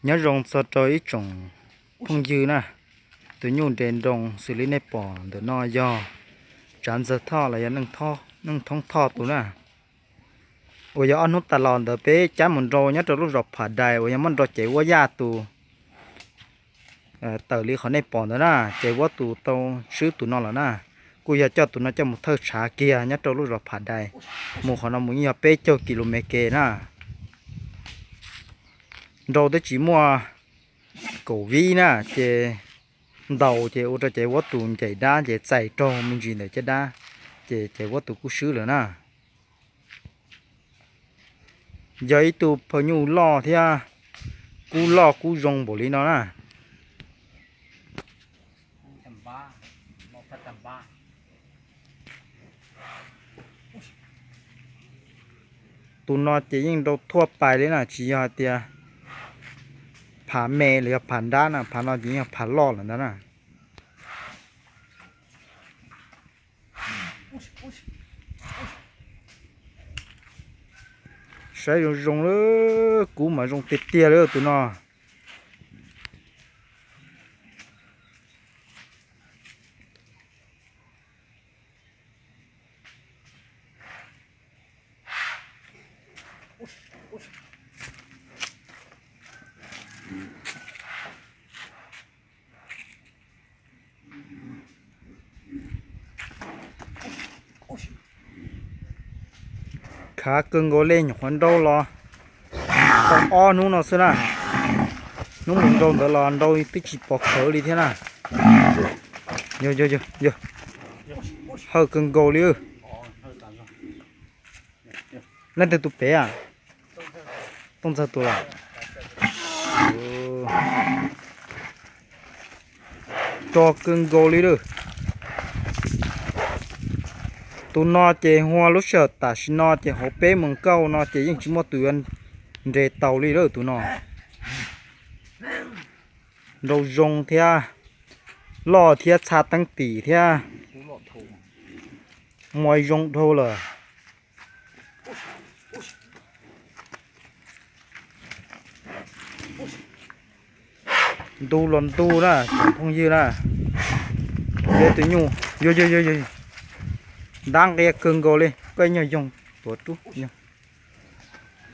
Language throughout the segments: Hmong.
Nyob zoo txog rau ib tsoom phooj ywg na, tus nyuj nres nroo xws li nej pom ntawm no yog Tsav Ntxawg Thoj los yog Neej Thoob Thoj tus na. Uas yog ob hnub tas los ntawd peb cab mus nrau nyob rau lub zos Pham Dais uas yog muab nrau Cev Uab Yaj tus tawm li qhov nej pom ntawd na, Cev Uab tus tau swb tus no lawm na. Kuj yog coj tus no coj mus thawj tshav kiag nyob rau lub zos Pham Dais, mus qhov no mus yeej yog peb caug kis lus mev ke na. Nrau twb tsis muaj kaum vib na, ces ntaus ces ua rau Cev Uab tus ncaim dab ces txais raug me ntsis ntawm caj dab, ces Cev Uab tus kuj swb lawm na. Yog ib tug phaw nyuj loj thiab kub loj kub zoo npaum li no na. Tus no ces yeej nrau thuaj pais li na, tsis yog hais tias Pham Me los yog Pham Nrab na, Pham no ces yeej yog Pham Loj lawm ntag na. Saib zoo zoo lawm, kub mas zoo tiag tiag li tus no. Khav kawg nkaus li, nyuam qhuav nrau los tau ob hnub no xwb na. Hnub mus nrau ntawd los nrau twb tsis pom khawv li thiab na. Yog, yog, yog, yog. Hawj kawg nkaus li. Leej twg tus pem a? Tooj Ntxawg tus los? Rog kawg nkaus li lawm. Tus no ces hu ua lub sij hawm tam sim no ces hauv peb moos kauj no ces yeej tsis muaj tus yuav nres tau li lawm tus no. Nrau zoo thiab, loj thiab txha teeb tim thiab, muaj zoo dhau lawm. Ntu los ntu na, tsoom phooj ywg na. Peb tus nyuj, yog, yog, yog, yog, ntab nqia kawg nkaus li, koj nyuag yoog tuav rub,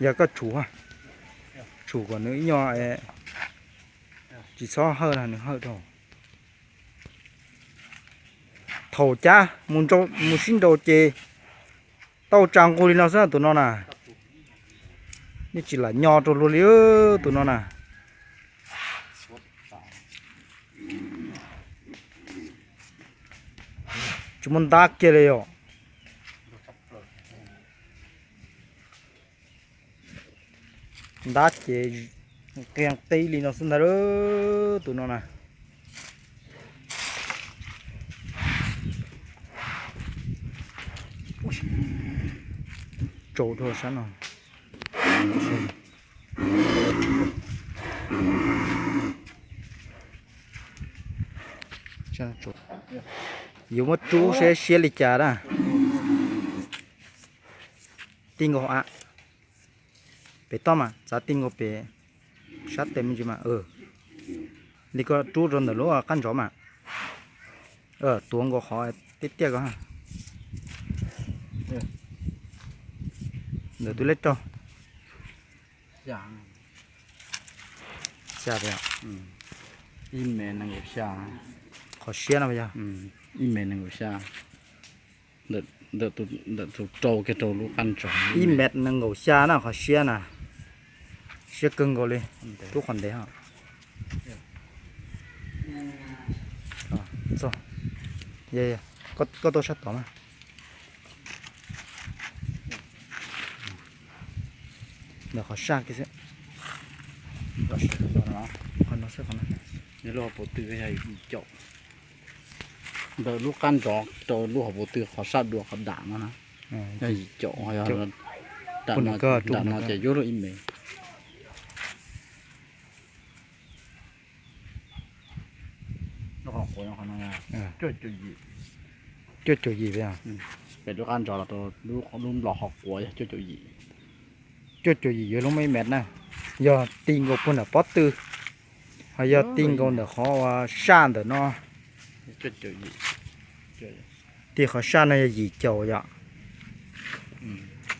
yog koj tshum, tshum kom nws ib nyuag tsis txhob hawj na, nws hawj dhau. Thaum cab mus sib nraus ces tau tsa nqug li no xwb tus no na. Nej tsis lam nyo rau luag li tus no na. Tsis muaj ntab kiag li yom. Ntab ces qia qib li no xwb ntag tus no na. Tsau dhau sab no. Yuav muab rub seb siab li cas na. Tij nkaus a, pem toj mas txav tij nkaus pem sab tes me ntsis mas. Li koj rub rau ntawm lub qab ntsov mas. Tuav nkaus qhov tiaj tiaj ko. Ntawm tus lej rau. Xya tias, ib mev nees nkaum xya. Qhov siab no yog ib mev nees nkaum xya. Ntawm tus rau kiag rau lub qab ntsov. Ib mev nees nkaum xya na qhov siab na. Siab kawg nkaus li. Rub qhov ntev. Txog. Koj tuaj sab tod mas. Ntawm qhov saj kiag xwb. Qhov no xwb qhov no. Lub hauv paus tw yog yim caum. Ntawm lub qab ntsov rau lub hauv paus tw qhov saj dua qhov dam no na. Yog yim caum, yog dam no ces yuav luaj ib mev. Cuaj caum yim. Pem lub qab ntsov los rau lub nplos qhov quav yog cuaj caum yim. Cuaj caum yim yuav luaj ib mev na. Yog ti nkaus puag nram pob tw, ho yog ti nkaus ntawm qhov uas saj ntawm no. Ti qhov saj no yog yim caum yom.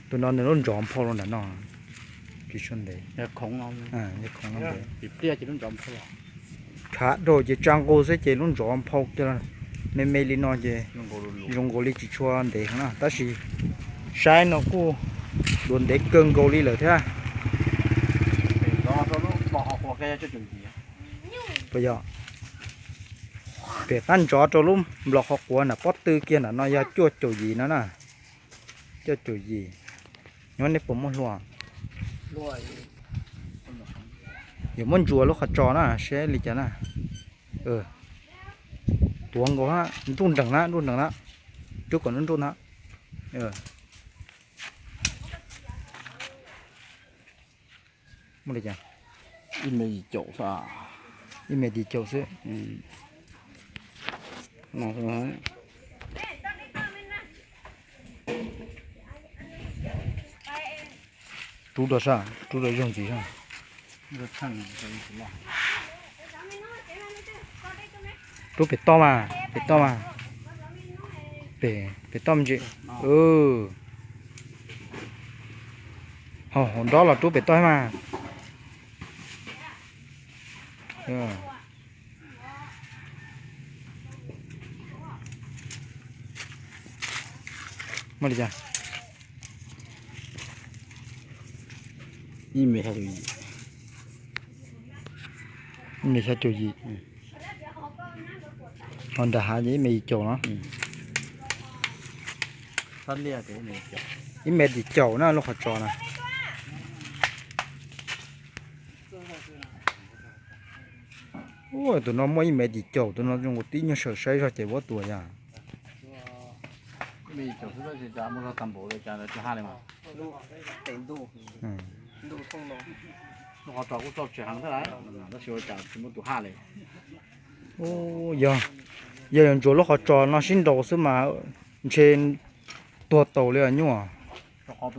Tus no nws lub ntsov nphau los nram no, tsis tshua ntev. Khav dhau ces tsa nqus xwb ces lub ntsov nphau kiag me me li no ces zoo nkaus li tsis tshua ntev heev na, tab sis saib no kuj duav ntev kawg nkaus li lawm thiab. Puas yog? Pem qab ntsov rau lub nplos qhov quav nram pob tw kiag nram no yog cuaj caum yim no na. Cuaj caum yim. Nyob nej puas muaj hlua? Yuav muab ntsuas lub qhov tsos na seb li cas na. Tuav nkaus, nruj nrees na, nruj nrees na. Rub kom nruj nruj na. Ib me yim caum xwb. Ib me yim caum xwb. Rub rau sab, rub rau zoo ntxiv sab. Rub pem toj mas, pem toj mas. Pem, pem toj me ntsis. Ho hauv nrob los rub pem toj mas. Muaj li cas? Ib me xya caum yim. Ib me xya caum yim. Ho nram hav ces ib me yim caum no. Ib me yim caum na lub qhov tsos na. Tus no muaj ib me yim caum, tus no zoo nkaus tib nyuag sawm saib zog ces vuab tus yog. Yog, yog yuav ntsuas lub qhov tsos no sib nraus xwb mas ntshe tuag taus li os nyuj. Qhov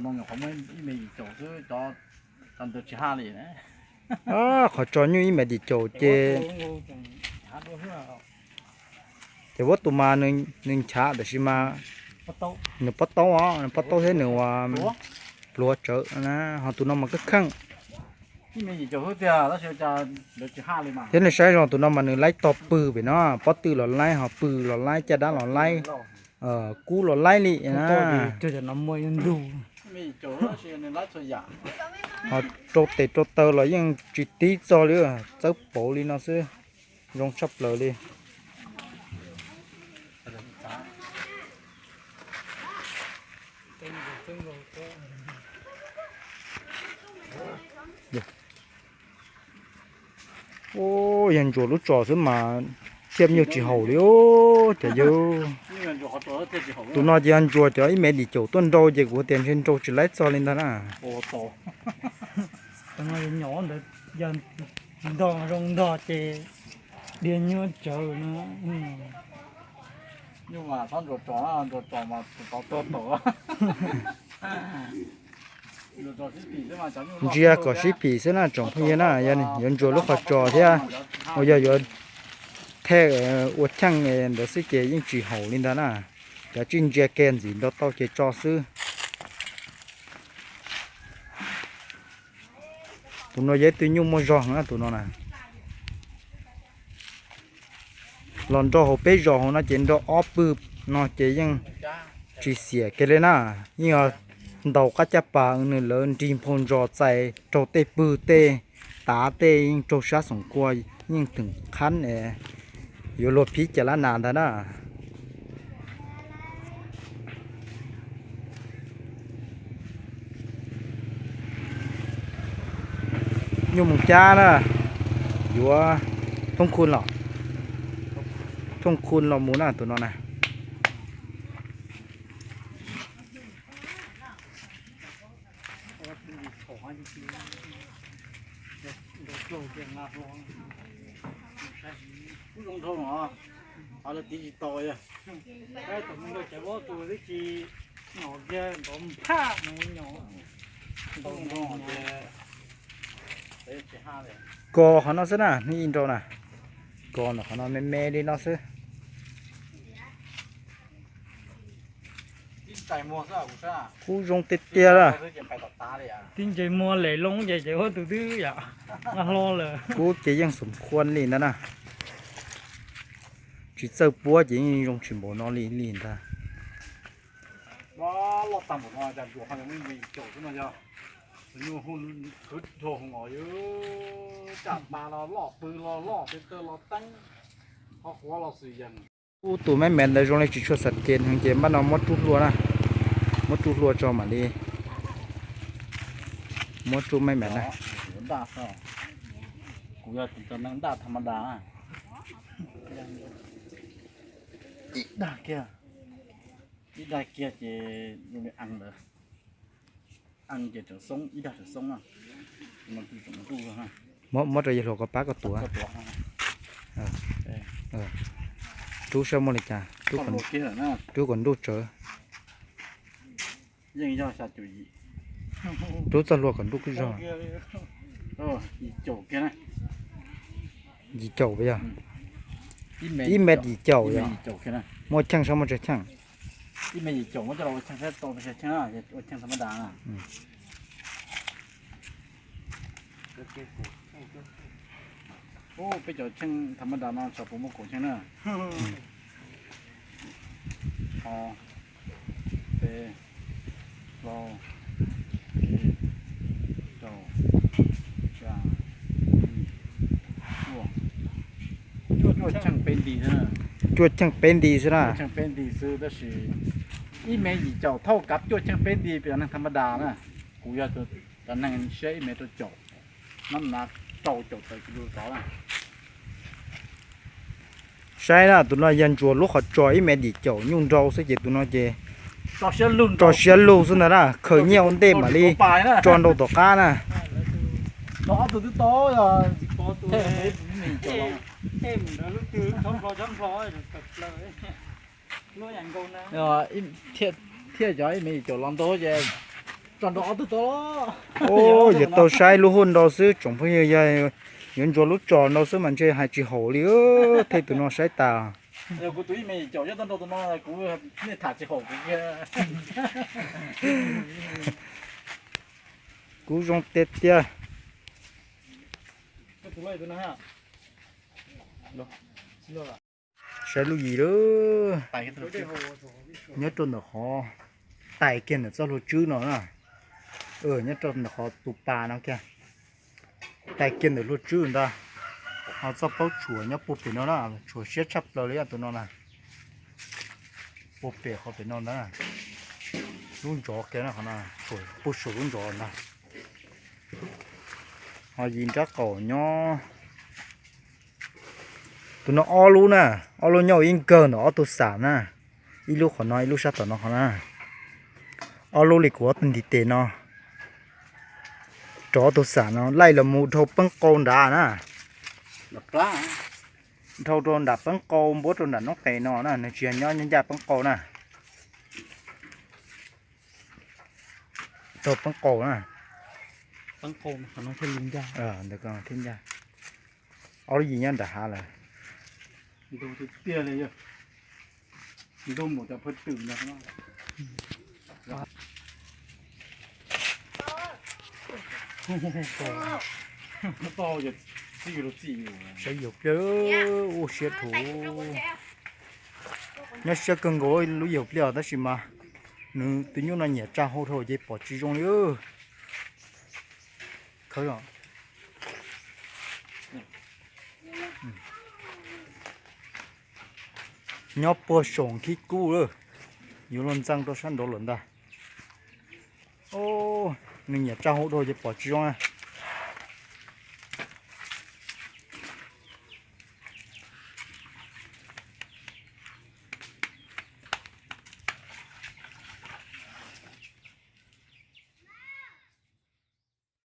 tsos nyuj ib me yim caum ces, ces vuab tus mas nws nchav tiam sis mas nws pob taub os, nws pob taub thiab nws ua pluav tsawv na, ho tus no mas kheej kheej. Thiab nej saib zoo tus no mas nws laib tog pw pem no, pob tw los laib, ho pw los laib, caj dab los laib, kub los laib li na. Ho rau tes rau taw los yeej tsis tib txog li, txawb pauv li no xwb, zoo tshaj plaws li. Yog ntsuas lub tsos xwb mas thiaj nyuj tsis haum li os cov yawg. Tus no ces yog ntsuas cov ib me yim caum tuaj nrau ces kuv tias ntshe nrau tsis laib txog li ntag na. Ntog zoo ntog ces dhia nyuaj tsawv no. Ntsia kom sib phim xwb na tsoom phooj ywg na, yog yuav ntsuas lub qhov tsos thiab uas yog yuav thej ua cheej ntawd xwb ces yeej tsis haum li ntag na. Cov tsij ntsia kiag ntxim nrau tau ces tso xwb. Tus no yog ib tug nyuj muaj zog na tus no na. Los nrau hauv peb zos hauv no ces nrau ob pwg no ces yeej tsis xiam kiag li na. Yeej yog ntaus qab caj pas nws lawv nrig nphau ntsos txais raug tej pwg tej tav tej yeej raug sab xoom kua yeej theem qhab yuav luag phib cas lab nas ntag na. Nyuj mus cab na, yuav thoob khu los, thoob khu los mus na tus no na. Kos qhov no xwb na, hnub ib nrau na. Kos ntawm qhov no me me li no xwb. Kub zoo tiag tiag lawm. Tib ntses muag lem loo ces ces huab tus twb yam hlo lawm. Kub ces yeej xom khuam li ntag na. Tsis txawj puab ces yeej zoo tsis npaum no li li ntag. Ub, tus maj mam ntawd zoo li tsis tshua xam kev heev ces npaj no muab rub hlua na. Muab rub hlua tso mam li muab rub maj mam na. Kuv yog tus neeg daj tham ma das. Ib dag kiag, ib dag kiag ces zoo li ees lawm. Ees ces tseem xoob, ib dag tseem xoob na. Muab rau yawg hluas koj pab koj tuav. Rub saib muaj li cas, rub kom nruj tsawv. Rub txoj hlua kom nruj kwj zog. Yim caum yog, ib mev yim caum yog. Muaj cheej saib muaj tsawg cheej. Peb cov cheej tham ma das no xyov puas muaj kaum cheej na. Ob, peb, plaub, tsib, rau, xya, yim, cuaj, cuaj cheej peb nti xwb na. Cuaj cheej peb nti xwb na. Cuaj cheej peb nti xwb tab sis ib mev yim caum thauj kav cuaj cheej peb nti peb cov neeg tham ma das na. Kuv yog cov neeg siab ib mev rau caum, nab nav rau caum tawm kis lus tod na. Saib na, tus no yog ntsuas lub qhov tsos ib mev yim caum nyuj nrau xwb ces tus no ces tso siab lug xwb ntag na, khaws nyiaj ua ntej mam li tso nrau tom qab na. Thiaj cov ib mev yim caum los ntau ces tso nrau ob tug tod. Yuav tau saib lub hauj nrau xwb tsoom phooj ywg, yog yuav ntsuas lub tsos nrau xwb mas ntshe hais tsis haum li, thiaj tus no saib tas. Kuv tus ib mev yim caum nyob tau nrau tus no kuv nej tham tsis haum kuv kiag. Kub zoo tiag tiag. Saib lub yim lawm. Nyob rau ntawm qhov tais kiag ntawm txoj hlua tswb no na. Nyob rau ntawm qhov tus pas no kiag. Tais kiag ntawm hlua tswb ntag. Ho txoj paub tshuam nyob puag pem no na, tshuam siab tshaj plaws li tus no na. Puag pem qhov pem no ntag. Lub ntsov kiag na, qhov no puag saum lub ntsov ntag. Ho yim nrab qaum nyob. Tus no ob lub na, ob lub nyob ua ib nkawg ntawm ob tug xam na. Ib lub qhov no ib lub sab tom no qhov na. Ob lub li kuv ob tug ntiv tes no. Rau ob tug xam no laij los mus dhau peeb qau nrad na. Dhau rau nram peeb qau npuab rau nram noob qes no na, nws tsis yog nyob ncaj peeb qau na. Dhau peeb qau na. Thiaj ncaj. Ob lub yim nyob nram hav lawm. Saib yaus pliaj, ua siab dhuav. Nyob siab kawg nkaus lub yaus pliaj tab sis mas nws tus nyuj no nyiam tsa hau dhau ces pom tsis zoo li. Khawb os. Nyob puag saum khib kub lawm, yuav luag ntxeev rau sab nraud lawm ntag. Nws nyiam tsa hau dhau ces pom tsis zoo na.